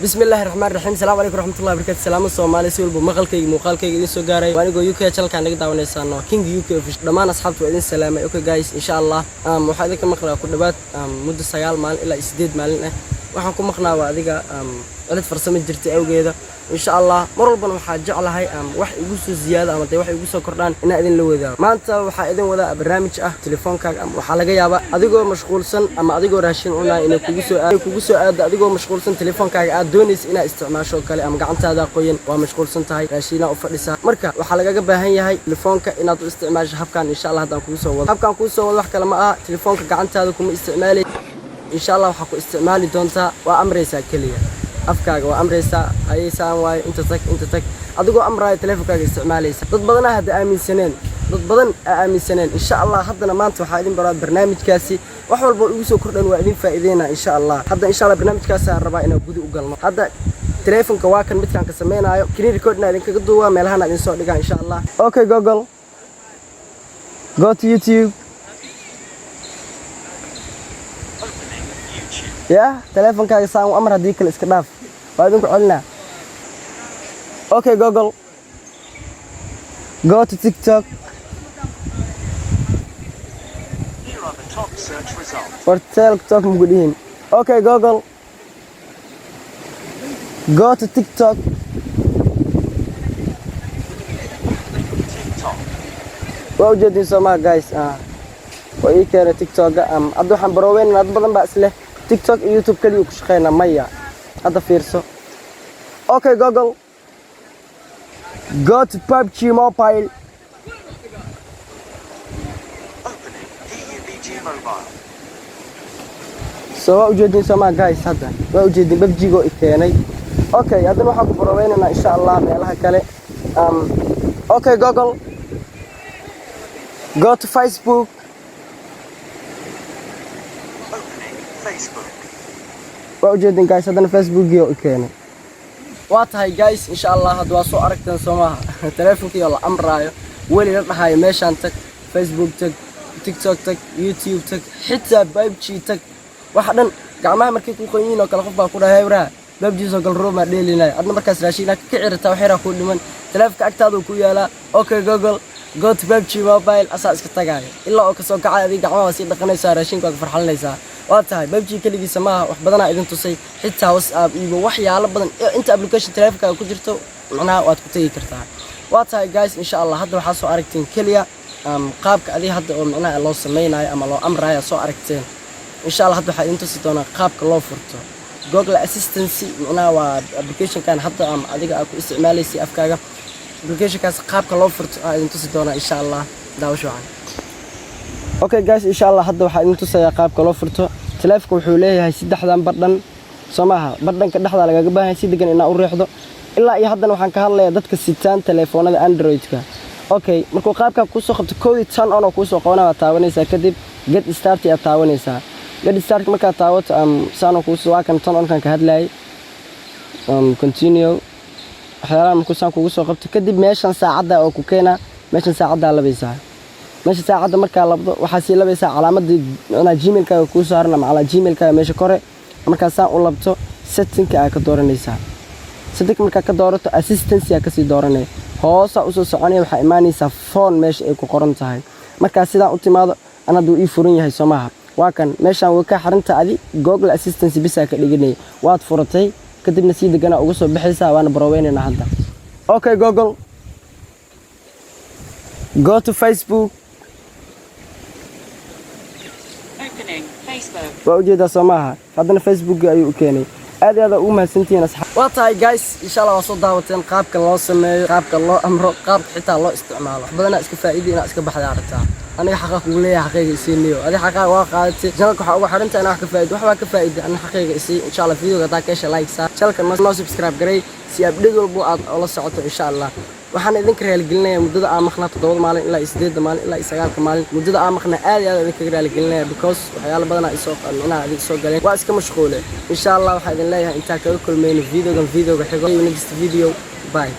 Bismi illaahi raxmaan raxiim. Salamu calaykum raxmatullahi barakaatu. Salaamo Soomaali, si walba maqalkayga, muuqaalkayga idin soo gaaray. Waa anigoo UK, channelkaan naga daawanaysaan waa King UK Official. Dhammaan asxaabta waa idin salaamay. Okay guys, insha Allah waxaa idinka maqlaa ku dhawaad muddo 9 maalin ilaa 8 maalin ah. Waxaan ku maqnaa waa adiga cilad farsamo jirtay awgeeda. Insha Allah mar walbana waxaa jeclahay wax igu soo ziyaado ama dee wax igu soo kordhaan inaan idin la wadaago. Maanta waxaa idin wadaa barnaamij ah telefoonkaaga ama waxaa laga yaabaa adigoo mashquulsan ama adigoo raashin cunaa inay kugu soo aado, adigoo mashquulsan telefoonkaaga aad doonaysa inaad isticmaasho oo kale, ama gacantaada qoyan, waa mashquulsan tahay, raashinaa u fadhisaa. Marka waxaa lagaga baahan yahay telefoonka inaad u isticmaasho habkan. Insha Allah haddaan kugu soo wado habkan kugu soo wado, wax kale ma aha, telefoonka gacantaada kuma isticmaalay. Insha Allah waxaa ku isticmaali doontaa, waa amraysaa keliya, afkaaga waa amraysaa, hayeysaan waayo, inta tag, inta tag, adigoo amraayo teleefonkaaga isticmaalaysa. Dad badanaa hadda aaminsaneen, dad badan aa aaminsaneen. Insha Allah haddana maanta waxaa idin baraa barnaamijkaasi. Wax walba igu soo kordhan waa idin faa'iideynaa insha Allah. Hadda insha Allah barnaamijkaasaan rabaa inaan gudi u galno. Hadda teleefonka waa kan midkaan ka sameynaayo, screen record na idinkaga duubaa, meelahana idin soo dhigaa insha Allah. Okay Google, go to YouTube. Opening YouTube. Ya teleefonkaaga saan u amar, haddii kale iska dhaaf, waa idinku celinaa. Okay Google, go to TikTok. Here are the top search results. War TikTok mugu dhihin. Okay Google, go to TikTok. TikTok. Waa ujeedin soomaa guys? Ah, waa ii keenay TikToka. Hadda waxaan barooweynana, dad badan baa isleh TikTok iyo YouTube keliya ku shaqeynaa. Maya, hadda fiirso. Okay Google, go to PUBG Mobile. Opening PUBG Mobile. So waa ujeedin soomaa guys? Hadda waa ujeedin PUBG-go i keenay. Okay, haddana waxaan ku barooweynanaa insha Allah meelaha kale. Okay Google, go to Facebook. Opening Facebook. Waa ujeedin guys, haddana Facebookii oo i keenay. Waa tahay guys, insha Allah hadda waa soo aragteen soo maaha? Teleefonkii oo la amraayo, weli la dhahayo meeshaan tag, Facebook tag, TikTok tag, YouTube tag, xitaa PUBG tag. Waxa dhan gacmaha markay ku qoyan yihiin oo kale, qof baa ku dhahay, "Wraha PUBG soo gal, roomaa dheelinaya." Adna markaas raashin ka kici wax yaraa kuu dhiman, teleefonka agtaada ku yaalaa. "Okay Google, go to PUBG Mobile," asaa iska tagaayo ilaa oo kasoo kacay. Adiga gacmaha waa sii dhaqanaysaa, raashinka waa ka farxalinaysaa. Waa tahay, PUBG keligiisa maaha, wax badanaa idin tusay, xitaa WhatsApp iyo waxyaalo badan. Inta application teleefonkaaga ku jirto macnaha waad ku tegi kartaa. Waa tahay guys, insha Allah hadda waxaa soo aragteen keliya qaabka adiga hadda oo micnaha loo sameynayo ama loo amrayo soo aragteen. Insha Allah hadda waxaa idin tusi doonaa qaabka loo furto Google Assistancy. Micnaha waa applicationkan hadda ama adiga aad ku isticmaalaysay afkaaga. Applicationkaas qaabka loo furto aa idin tusi doonaa insha Allah. Daawasho wacan. Okay guys, insha Allah hadda waxaa idin tusayaa qaabka loo furto. Taleefonka wuxuu leeyahay saddexdan badhan soo maaha? Badhanka dhexda lagaga baahan yahay si degan inaa u riixdo. Ilaa iyo haddana waxaan ka hadlayaa dadka sitaan telefoonada Android-ka. Okay, markuu qaabkaa kuusoo qabto, koodii turn on oo kuusoo qabanaya waad taabanaysaa. Kadib get start aad taabanaysaa. Get start markaad taabato, saanoo kuusoo, waa kan turn on-kan ka hadlayay. Continue, waxyaalaha markuu saan kugu soo qabto kadib, meeshan saacadda oo ku keena, meeshan saacaddaa labaysaa. Meesha saacadda markaa labdo, waxaa sii labaysaa calaamadii macnaha Gmailkaaga kuu saaran ama calaa Gmailkaaga meesha kore. Markaa saan u labto, settingka aa ka dooranaysaa. Settingka markaa ka doorato, assistancy aa kasii dooranaya. Hoosaa usoo soconaya, waxaa imaanaysaa phone meesha ay ku qoran tahay. Markaa sidaan u timaado, an hadduu ii furan yahay soo maaha? Waa kan meeshaan way ka xarinta. Adi Google Assistancy bisaa ka dhiganaya, waad furatay. Kadibna sii deganaa uga soo baxaysaa, waana barooweynayna hadda. Okay Google, go to Facebook. Opening Facebook. Waa ujeedaa soo maaha? Haddana Facebook ayuu u keenay. Aad iyo aad ugu mahadsantihiin asxaab. Waa tahay guys, insha Allah waa soo daawateen qaabka loo sameeyo, qaabka loo amro, qaabka xitaa loo isticmaalo. Wax badanaa iska faa'iidi inaa iska baxda aragtaa. Aniga xaqa kugu leeyahay, xaqayga isiiniyo. Adi xaqaa waa qaadatay, channelka waxaa uga xidhanta inaa wax ka faa'iido. Wax baa ka faa'iiday, ana xaqayga isii. Insha Allah videoga haddaa ka hesha, like saar, channelka noo subscribe garay si update walbo aad ula socoto. Insha Allah waxaan idinka raaligelinayaa muddada aan maqnaa, 7da maalin ilaa iyo 8da maalin ilaa iyo 9ka maalin, muddada aan maqnaa aad iyo aad idinkaga raaligelinaya, because waxyaalo badanaa isoo micnaha idin soo galeen, waa iska mashquule. Insha Allah waxaa idin leeyahay intaa kaga kulmayno videogan videoga xigo, next video, bye.